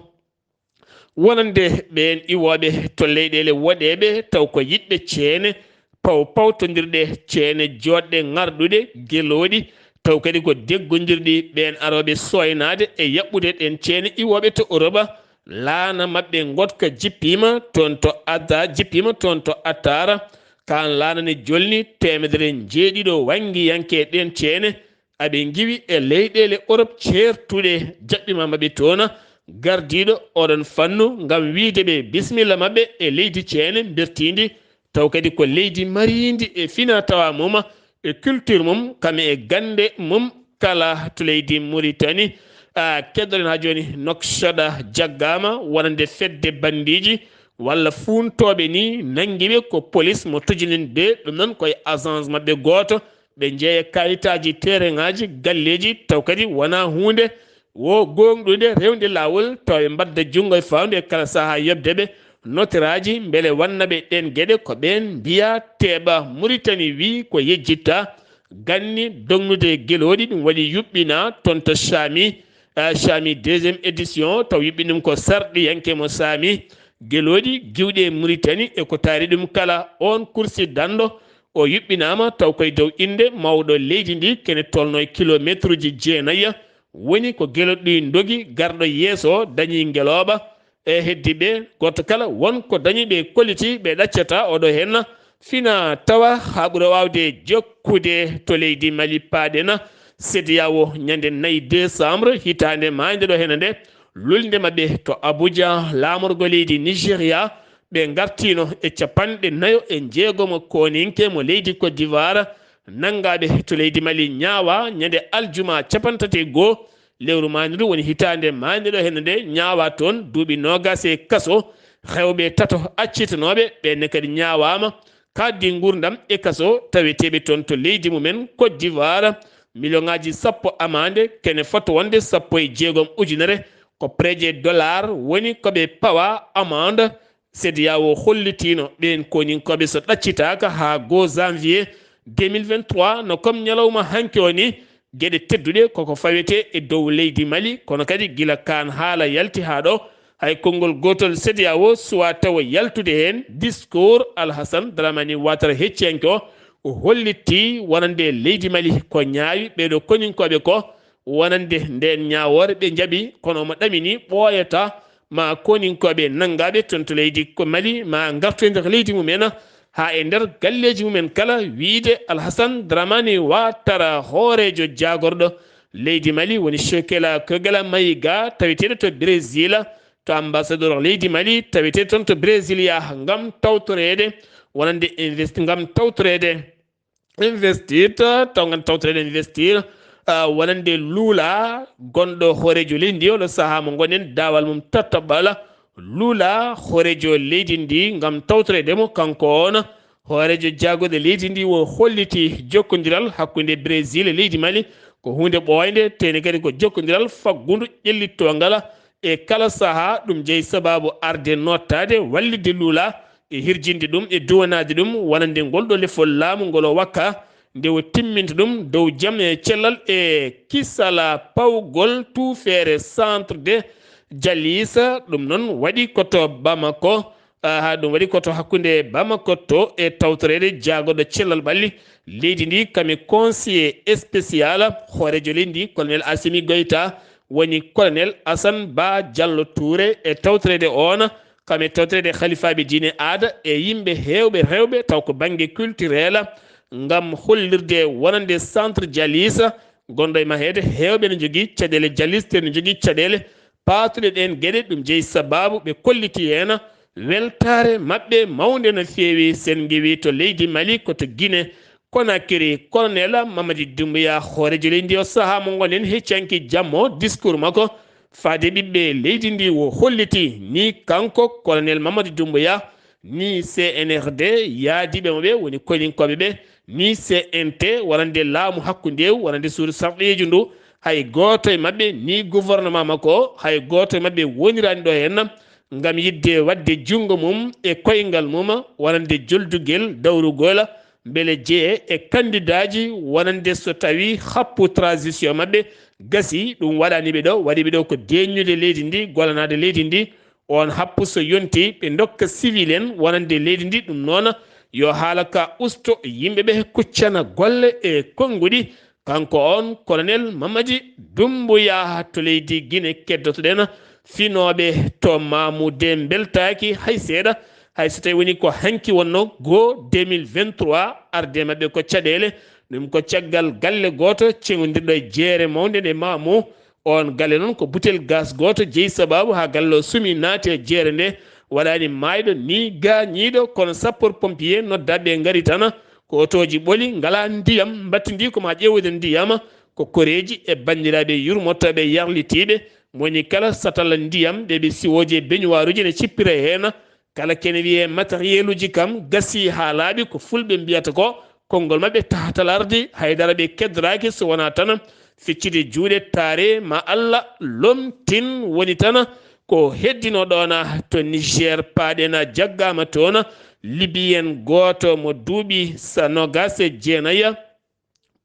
Wonande ɓeen iwooɓe to leyɗeele woɗeeɓe, taw ko yiɗɓe ceene, paw pawtondirɗe, ceene jooɗɗe ŋarɗuɗe, gelooɗi, taw kadi ko deggondirɗi ɓeen arooɓe sooynaade e yaɓɓude ɗeen ceene iwooɓe to Europe. Laana maɓɓe ngotka jippiima toon to Adda, jippiima toon to Attara. Kaan laana ne jolni teemedere njeeɗiɗo wanngiyanke ɗeen ceene. Aɓe ngiwi e leyɗeele Europe ceertuɗe, jaɓɓiima maɓɓe toon. Gardiiɗo oɗon fannu ngam wiyde ɓe bismilla maɓɓe e leydi ceene mbertiindi, taw kadi ko leydi mariindi e fina tawa mum, e culture mum, kam e gannde mum kala to leydi Muritani. A, keddoɗen haa jooni, Nouakchott jaggaama wonande fedde banndiiji walla fuuntooɓe ni nanngi ɓe ko polis mo tojininde, ɗum noon ko e agence maɓɓe gooto. Ɓe njeeya kayitaaji, tereŋaaji, galleeji, taw kadi wonaa huunde wo gooŋɗude rewde laawol, taw ɓe mbadda junngo e fawndu e kala sahaa yoɓde ɓe noteraaji, mbele wanna ɓe ɗeen geɗe ko ɓeen mbiya teeɓa. Muritani wii ko yejjitta ganni dognude gelooɗi, ɗum waɗi yuɓɓina toon to Saami, eh, Saami deuxième édition, taw yuɓɓini ɗum ko sarɗiyanke mo Saami. Gelooɗi giwɗe e Muritani e ko taari ɗum kala, oon kursi danɗo o yuɓɓinaama taw koye dow innde mawɗo leydi ndi, kene tolno e kilomeetruuji jeenayi, woni ko gelooɗi ɗi ndogi, garɗo yeeso dañi ngelooba. E heddi ɓe, gooto kala won ko dañi ɓe kolliti, ɓe ɗaccata oɗo heen fina tawa haa ɓura waawde jokkude to leydi Mali. Paaɗen CEDEAO ñande nayi décembre hitaande maaynde ɗo heen nde, lulnde maɓɓe to Abuja, laamorgo leydi Nigeria, ɓe ngartiino e capanɗe nayo e njeegomo kooninke mo leydi Côte d'Ivoire, nanngaaɓe to leydi Mali ñaawa ñande aljuma capantati e goo lewru maayndu ndu, woni hitaande maaynde ɗo heen nde, ñaawa toon duuɓi noogas e kaso. Rewɓe tato accitanooɓe ɓe ne kadi ñaawaama, kaaɗdi nguurndam e kaso, taweteeɓe toon to leydi mumen Côte d'Ivoire. Miliyoŋaaji sappo amande, kene fota wonde sappo e jeegom ujunere, ko peeje dollar woni ko ɓe pawa amande. CEDEAO hollitiino ɓeen koninkooɓe so ɗaccitaaka haa goo janvier deux mille vingt-trois, no comme ñalawma hanki o ni, geɗe tedduɗe koko fawetee e dow leydi Mali, kono kadi gila kaan haala yalti haa ɗo, hay konngol gootol CEDEAO suwaa tawa yaltude heen. Discours Alhassane Dramane Ouattara hecciyanke o, o hollitii wonande leydi Mali ko ñaawi ɓeeɗo koninkooɓe ko, wonande ndeen ñaawoore ɓe njaɓi, kono omo ɗamini ɓooyata ma koninkooɓe nanngaaɓe toon to leydi ko Mali ma ngartu e nder leydi mumen, haa e nder galleeji mumen kala, wiyde Alhassane Dramane Ouattara, hooreejo jaagorɗo leydi Mali, woni Shekela Kogela Mayiga, taweteeɗo to Brésil, to ambassadeur leydi Mali, taweteeɗo toon to Brésilia, ngam tawtoreede wonande invest-, ngam tawtoreede investir, taw ngam tawtoreede investir, ah, wonande Lula, gonɗo hooreejo leydi ndi, oɗo sahaa mo ngonɗen, daawal mum tataɓal. Lula, hooreejo leydi ndi, ngam tawtoreede mo, kanko on hooreejo jaagorɗe leydi ndi, o holliti jokkondiral hakkunde Brésil e leydi Mali ko huunde ɓooynde, teni kadi ko jokkondiral faggundu ƴellittoongal e kala sahaa. Ɗum jeyi sabaabu arde nottaade wallitde Lula e hirjinde ɗum e duwanaade ɗum wonande ngol ɗo lefol laamu ngol o wakka, nde o timminta ɗum dow jam e cellal e kisala pawgol tuufeere Centre de Dialyse. Ɗum noon waɗi ko to Bamako, Haa ɗum waɗi ko to hakkunde Bamako to e tawtoreede jaagoɗo cellal ɓalli leydi ndi, kami conseiller spécial hooreejo leydi ndi, colonel Assimi Goïta, woni colonel Assane Ba Diallo Touré e tawtoreede oon, kami tawtoreede halifaaɓe diine aada e yimɓe heewɓe rewɓe, taw ko bannge culturel, ngam hollirde wonande centre Dialis, gonɗo e maheede, heewɓe ne njogii caɗeele Dialis, te ne njogii caɗeele paatuɗe ɗeen geɗe. Ɗum jeyi sabaabu ɓe kolliti heen weltaare maɓɓe mawnde no feewi. Sen ngiwi to leydi Mali, ko to Guinée Conakry, colonel Mamadi Doumbouya, hooreejo leydi o, sahaa mo ngonɗen, hecci hanki jammo discours makko faade ɓiɓɓe leydi ndi, o holliti ni kanko colonel Mamadi Doumbouya, ni C N R D yaadiiɓe mo ɓe, woni koyninkooɓe ɓe, ni C N T, wonande laamu hakkundewu, wonande suudu sarɗiyeeju ndu, hay gooto e maɓɓe, ni gouvernement makko, hay gooto e maɓɓe woniraani ɗo heen ngam yiɗde waɗde junngo mum e koyngal mum, wonande joldugel dawrugol, mbele jeye e kandidaaji, wonande so tawii happu transition maɓɓe gasii, ɗum waɗaani ɓe ɗo, waɗi ɓe ɗo ko deeƴnude leydi ndi, gollanaade leydi ndi, oon happu so yontii, ɓe ndokka civil en wonande leydi ndi. Ɗum noon, yo haala ka usto, yimɓe ɓe kuccana golle e konnguɗi. Kanko oon, colonel Mamadi Doumbouya, to leydi Guinée keddotoɗen. Finooɓe to Mamoude mbeltaaki hay seeɗa, hay so tawii woni ko hanki wonnoo goo deux mille vingt-trois, arde maɓɓe ko caɗeele. Ɗum ko caggal galle gooto ceŋondirɗo e jeere mawnde nde Mamou. Oon galle noon ko butel gaz gooto jeyi sabaabu haa galle o sumi naati e jeere nde, waɗaani maayɗo ni gaañiiɗo, kono sapeur pompier noddaaɓe ngari tan, ko otooji ɓoli, ngalaa ndiyam, mbattindii ko maa ƴeewde ndiyam, ko koreeji e banndiraaɓe yurmotooɓe yarlitiiɓe, mo woni kala satala ndiyam, ɗe ɓe siwooji e beñuwaaruuji ne cippira heen. Kala kene wiyee matériel uji kam gasii haa laaɓi, ko fulɓe mbiyata ko konngol maɓɓe tahatalardi, haydara ɓe keddoraaki so wonaa tan feccude juuɗe taare ma Alla lomtin. Woni tan ko heddinoo ɗoon to Niger, paaɗen jaggaama toon. Libiyen gooto mo duuɓi sa noogaas e jeenayi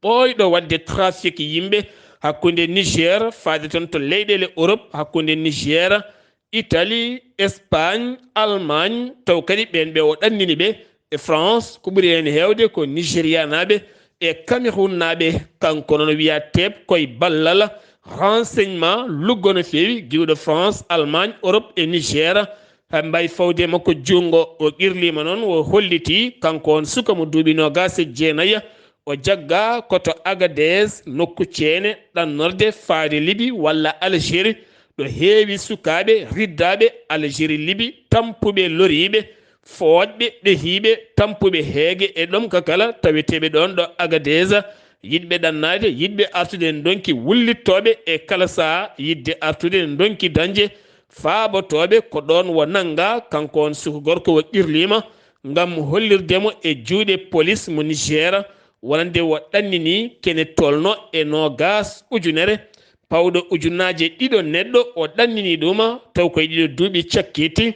ɓooyɗo waɗde trafic yimɓe hakkunde Niger faade toon to leyɗeele Europe, hakkunde Niger, Italie, Espagne, Allemagne, taw kadi ɓeen ɓe o ɗannini ɓe e France, ko ɓuri heen heewde ko Nigérianaaɓe e Camerounnaaɓe. Kanko noon wiyaa teep koye ballal renseignement luggo no feewi, giwɗo France, Allemagne, Europe e Niger. Haa mbayi fawde makko junngo, o qirliima noon, o hollitii kanko on suka mo duuɓi noogaas e jeenayi, o jaggaa ko to Agadez, nokku ceene ɗannorde faade Libi walla Algérie, ɗo heewi sukaaɓe riddaaɓe Algérie Libi, tampuɓe loriiɓe, fooƴɓe ɓehiiɓe, tampuɓe heege e ɗomka kala taweteeɓe ɗoon ɗo Agadez, yiɗɓe ɗannaade, yiɗɓe artude ndonki, wullittooɓe e kala sahaa yiɗde artude ndonki dañde, faabotooɓe ko ɗoon o nanngaa, kanko on suka gorko o qirliima ngam hollirde mo e juuɗe polis mo Niger, wonande o ɗannini kene tolno e noogaas ujunere, pawɗo ujunnaaje ɗiɗo neɗɗo, o ɗannini ɗum taw koye ɗiɗo duuɓi cakkiiti.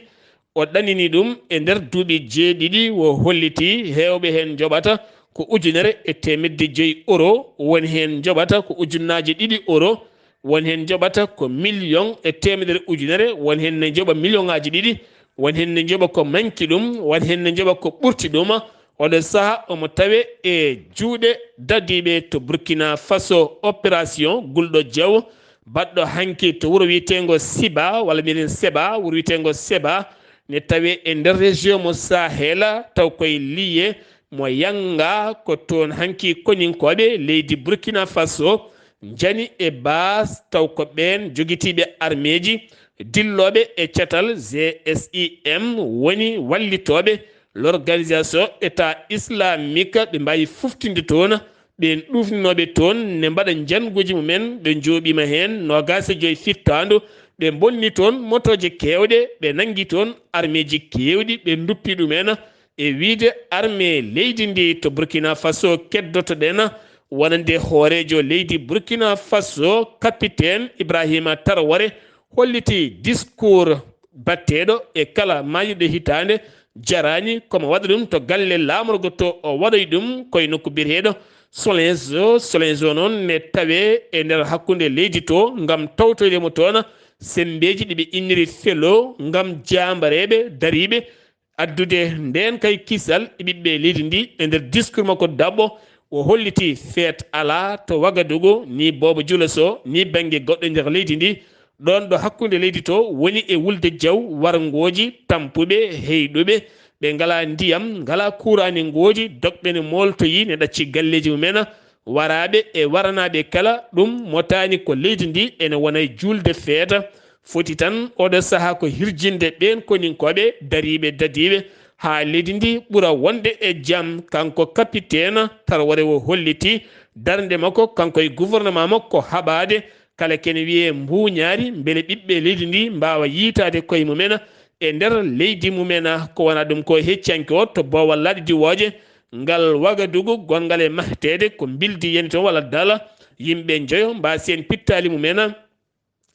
O ɗannini ɗum e nder duuɓi jeeɗiɗi, o hollitii heewɓe heen njoɓata ko ujunere e teemedde joyi euro, won heen njoɓata ko ujunnaaje ɗiɗi euro, won heen njoɓata ko million e teemedere ujunere, won heen ne njoɓa millioŋaaji ɗiɗi, won heen ne njoɓa ko manki ɗum, won heen ne njoɓa ko ɓurti ɗum. Oɗo sahaa omo tawe e juuɗe dadiiɓe to Burkina Faso. Opération Gulɗo Jaw, baɗɗo hanki to wuro wiyeteengo Siba, walla mbiɗen Seba, wuro wiyeteengo Seba, ne tawe e nder région mo Sahel, taw koye Liye mo Yanga, ko toon hanki koninkooɓe leydi Burkina Faso njani e baas, taw ko ɓeen jogitiiɓe armeeji dillooɓe e catal G S I M woni wallitooɓe l'organisation État islamique, ɓe mbawi fuftinde toon ɓeen ɗuufninooɓe toon, ne mbaɗa njannguuji mumen, ɓe njooɓiima heen noogaas e joy fittaandu, ɓe mbonni toon motooje keewɗe, ɓe nanngi toon armeeji keewɗi, ɓe nduppi ɗum en. E wiyde armée leydi ndi to Burkina Faso keddotoɗen, wonande hooreejo leydi Burkina Faso, capitaine Ibrahima Traoré, holliti discours batteeɗo e kala maayuɗo hitaande jaraani, komo waɗa ɗum to galle laamorgo to, o waɗoy ɗum koye nokku biyeteeɗo Solenzo. Solenzo noon ne tawe e nder hakkunde leydi to ngam tawtoyde mo toon semmbeeji ɗi ɓe inniri felo ngam jaambareeɓe dariiɓe addude ndeen kay kisal e ɓiɓɓe leydi ndi. E nder discours makko daɓɓo, o holliti feet alaa to Wagadugu, ni Boobo Julaso, ni bannge goɗɗo nder leydi ndi. Ɗoon ɗo hakkunde leydi to woni e wulde jaw, warngooji, tampuɓe, heyɗuɓe, ɓe ngalaa ndiyam, ngalaa kuuraani ngoodi, dogɓe ne mooltoyi, ne ɗacci galleeji mumen. Waraaɓe e waranaaɓe kala, ɗum motaani ko leydi ndi ene wona e juulde feeta. Foti tan oɗo sahaa ko hirjinde ɓeen koninkooɓe dariiɓe dadiiɓe haa leydi ndi ɓura wonde e jam. Kanko kapiteena Tarware o holliti darnde makko, kanko e gouvernement makko, haɓaade kala kene wiyee mbuuñaari, mbele ɓiɓɓe leydi ndi mbaawa yiytaade koye mumen e nder leydi mumen. Ko wona ɗum ko heccanke o to boowal laaɗe diwooje ngal Wagadugu, gonngal e mahteede, ko mbildi yani toon walla dala, yimɓe njoyo mbaasi heen pittaali mumen.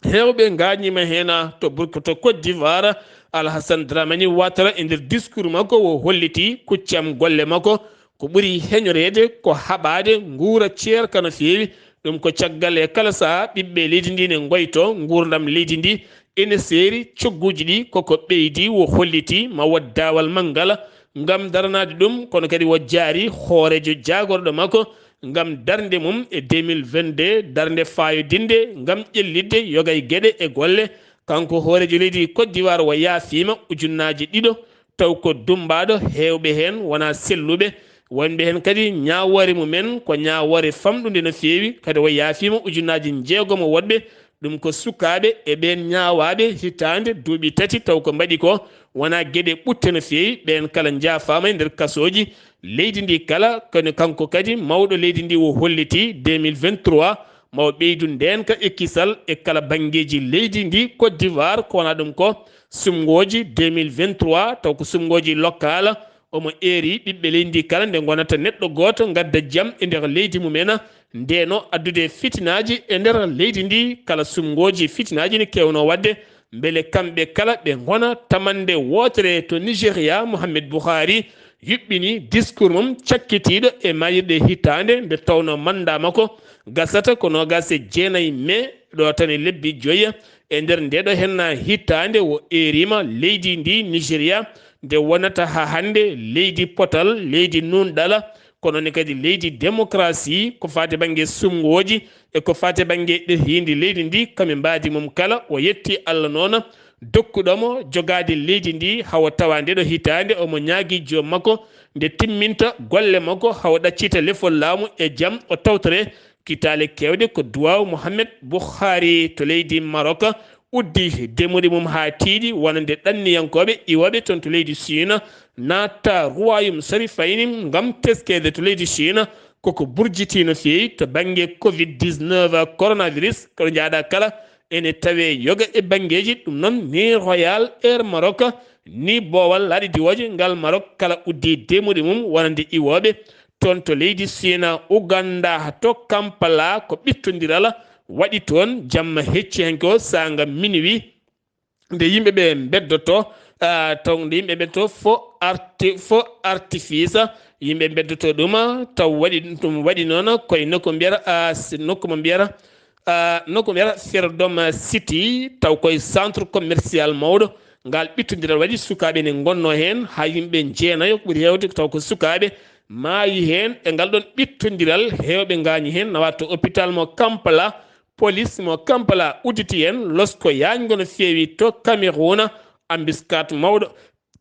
Heewɓe ngaañiima heen to Burkina, to Côte d'Ivoire. Alhassane Dramani Ouattara e nder discours makko o holliti kuccam golle makko ko ɓuri heñoreede ko haɓaade nguura ceerka no feewi. Ɗum ko caggal e kala sahaa ɓiɓɓe leydi ndi ne ngoyto nguurndam leydi ndi. Ene seeri cogguuji ɗi koko ɓeydi, o holliti ma waɗ daawal manngal ngam daranaade ɗum, kono kadi o jaari hooreejo jaagorɗo makko ngam darnde mum e deux mille vingt-deux, darnde faayodinde ngam ƴellitde yoga e geɗe e golle. Kanko hooreejo leydi Côte d'Ivoire o yaafiima ujunnaaji ɗiɗo, taw ko dummbaaɗo, heewɓe heen wonaa selluɓe. Wonɓe heen kadi ñaawoore mumen ko ñaawoore famɗunde no feewi, kadi o yaafiima ujunnaaji njeegomo woɗɓe. Ɗum ko sukaaɓe e ɓeen ñaawaaɓe hitaande duuɓi tati taw ko mbaɗi ko wonaa geɗe ɓutte no feewi. Ɓeen kala njaafaama e nder kasooji leydi ndi kala, kono kanko kadi mawɗo leydi ndi o holliti deux mille vingt-trois ma o ɓeydu ndeenka e kisal e kala banngeeji leydi ndi Côte d'Ivoire, ko wona ɗum ko sumngooji deux mille vingt-trois, taw ko sumngooji lokaala. Omo eeri ɓiɓɓe leydi ndi kala nde ngonata neɗɗo gooto ngadda jam e nder leydi mumen, ndeno addude fitinaaji e nder leydi ndi. Kala sumngooji fitinaaji ne keewno waɗde, mbele kamɓe kala ɓe ngona tamannde wootere. To Nigeria, Mohamed Buhari yuɓɓini discours mum cakkitiiɗo e mayirɗe hitaande nde tawno mannda makko gasata ko noogaas e jeenayi mee ɗo tan e lebbi joyi. E nder ndeɗo henna hitaande o eeriima leydi ndi Nigeria nde wonata haa hannde leydi potal, leydi nuunɗala, kono ne kadi leydi démocratie ko faati bannge sumngooji e ko faati bannge ɗerhiindi leydi ndi. Kami mbaadi mum kala o yetti Allah noona dokkuɗo mo jogaade leydi ndi, hawo tawa ndeɗo hitaande omo ñaagi joom makko nde timminta golle makko, hawo ɗaccita lefol laamu e jam, o tawtore kitaale keewɗe. Ko duwaaw Mohamed Buhari to leydi Maroc uddi demuɗi mum haa tiiɗi, wonande ɗanniyankooɓe iwooɓe toon to leydi Chine, naatta Royaume Sharifayni ngam teskeede to leydi Chine. Koko burjiti no feewi to bannge covid dix-neuf, coronavirus, kono njaaɗa kala ene tawe yoga e banngeeji. Ɗum noon, ni Royal Air Maroc, ni boowal laaɗe diwooje ngal Maroc kala uddi demuɗi mum wonande iwooɓe toon to leydi China, Uganda, to Kampala, ko ɓittondiral waɗi toon jamma hecci hanki o saanga minuit. Nde yimɓe ɓe mbeddoto, ah, taw nde yimɓe mbeddoto fo arti-, fo artifice, yimɓe mbeddoto ɗum, taw waɗi ɗum, waɗi noon koye nokku mbiyata, ah, si-, nokku mo mbiyata, ah, nokku mbiyata Freedom City, taw koye centre commercial mawɗo. Ngal ɓittondiral waɗi sukaaɓe ne ngonno heen, haa yimɓe jeenayo ɓuri heewde taw ko sukaaɓe maayi heen. E ngal ɗoon ɓittondiral, heewɓe ngaañi heen, nawa to hôpital mo Kampala, police mo Kampala udditi heen losko yaañgo no feewi to Cameroun. Embuscade mawɗo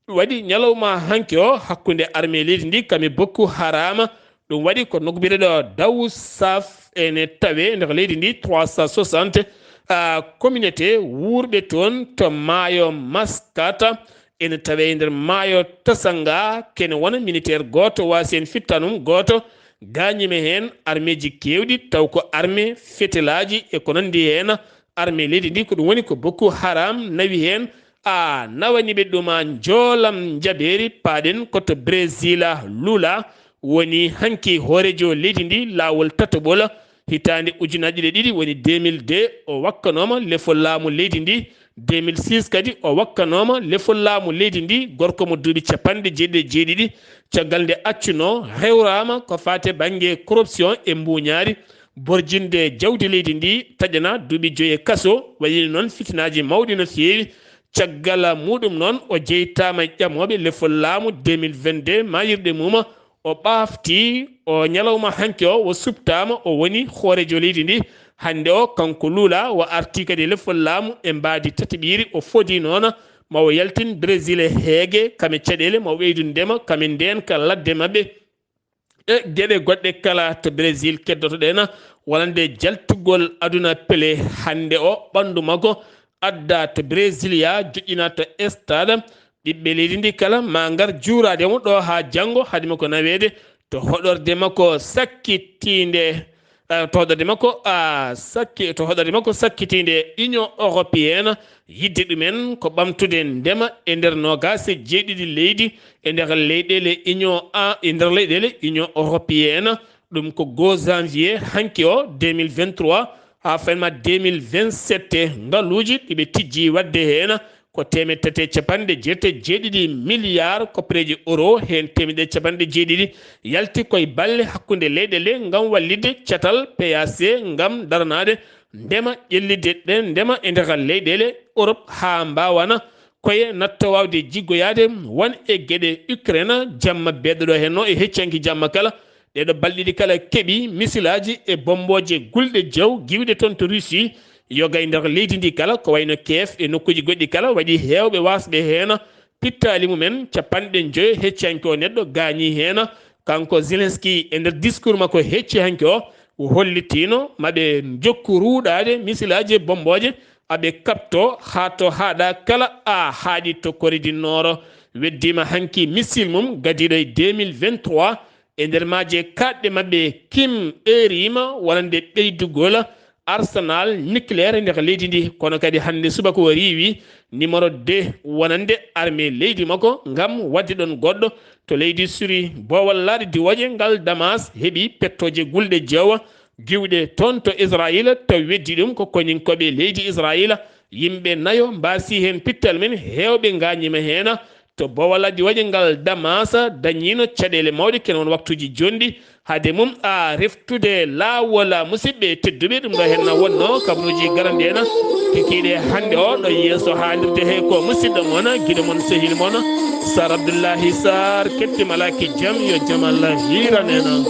waɗi ñalawma hanki o hakkunde armée leydi ndi kami Boko Haram. Ɗum waɗi ko nokku biyeteeɗo Dawu Saf ene tawe nder leydi ndi, trois cent soixante, ah, communauté wuurɓe toon to maayo Maskata ene tawe nder maayo Tasanga. Kene wona militaire gooto waasi heen fittanum gooto gaañiima heen. Armeeji keewɗi taw ko armée fetelaaji e ko nanndi heen. Armée leydi ndi ko ɗum woni ko Boko Haram nawi heen. A nawani ɓe ɗum a njoolam njabeeri, paaɗen ko to Brésil, Lula woni hanki hooreejo leydi ndi laawol tataɓol. Hitaande ujunaaji ɗiɗi ɗiɗi woni deux mille deux, o wakkanooma lefol laamu leydi ndi. Deux mille six kadi o wakkanooma lefol laamu leydi ndi, gorko mo duuɓi capanɗe jeeɗiɗi e jeeɗiɗi. Caggal nde accunoo, rewraama ko faati e bannge corruption e mbuuñaari, borjinde jawdi leydi ndi, taƴana duuɓi joyi e kaso. Waɗi noon fitinaaji mawɗi no feewi. Caggal muɗum noon, o jeytaama e ƴamooɓe lefol laamu deux mille vingt-deux, maayirɗe mum o ɓaafti. O ñalawma hanki o, o suɓtaama, o woni hooreejo leydi ndi. Hannde o, kanko Lula, o arti kadi e lefol laamu e mbaadi tataɓiiri, o fodi noon ma o yaltin Brésil e heege, kame caɗeele, ma o ɓeydu ndema, kame ndeenka ladde maɓɓe. E geɗe goɗɗe kala to Brésil keddotoɗen, wonande jaltugol aduna pele. Hannde o, ɓanndu makko adda to Brésilia, joƴƴina to stade. Ɓiɓɓe leydi ndi kala ma ngar juuraade mo ɗo haa janngo, hade makko naweede to hoɗorde makko sakkitiinde, eh, to hoɗorde makko, ah, sakki-, to hoɗorde makko sakkitiinde Union Européenne. Yiɗde ɗumen ko ɓamtude ndema e nder noogaas e jeeɗiɗi leydi e nder leyɗeele Union, a, e nder leyɗeele Union Européenne. Ɗum ko goo janvier hanki o deux mille vingt-trois haa fenma deux mille vingt-sept. Ngaluuji ɗi ɓe tijji waɗde heen ko teemeɗɗe tati e capanɗe jeetati e jeeɗiɗi milliards koppereeji euro, heen teemeɗɗe capanɗe jeeɗiɗi yalti koye balle hakkunde leyɗeele ngam wallitde catal P A C ngam daranaade ndema, ƴellitde ɗe ndema e nder leyɗeele Europe haa mbaawana koye natta waawde jiggoyaade won e geɗe Ukraine, jamma beeɗo ɗo henno e heccanki jamma kala. Ɗeɗo balɗe ɗiɗi kala keɓi misilaaji e bommbooje gulɗe jeew giwɗe toon to Russie, yoga e nder leydi ndi kala, ko wayno Kiev e nokkuuji goɗɗi kala, waɗi heewɓe waasɓe heen pittaali mumen, capanɗe njoyo heccanke o neɗɗo gaañi heen. Kanko Zelensky e nder discours makko hecci hanki o, o hollitiino maɓe jokku ruuɗaade misilaaji e bommbooje, aɓe kaɓto haa to haaɗa kala a haaɗi to Corée du Nord. Weddiima hanki missile mum gadiiɗo e deux mille vingt-trois. E nder maaje kaaɗɗe maɓɓe, Kim eeriima wonande ɓeydugol arsenal nucléaire nder leydi ndi. Kono kadi hannde subaka o riiwi numéro deux wonande armée leydi makko ngam waɗde ɗon goɗɗo to leydi Siri. Boowal laaɗe diwooje ngal Damas heɓi pettooje gulɗe jeewa giwɗe toon to Israayiila, taw weddi ɗum ko koninkooɓe leydi Israayiila. Yimɓe nayo mbaasi heen pittal men, heewɓe ngaañiima heen. To boowal laaɗe diwooje ngal Damas dañiino caɗeele mawɗe, kene won waktuuji jonɗi, hade mum a reftude laawol, musidɓe tedduɓe. Ɗum ɗo heen na wonno kabaruuji garanɗi en kikiiɗe hannde o ɗo yeeso haalirde he ko musidɗo mon, giɗo mon, sehil mon, Sar Abdullahi Sar, ketti malaaki jam, yo jam Allah hiiran en.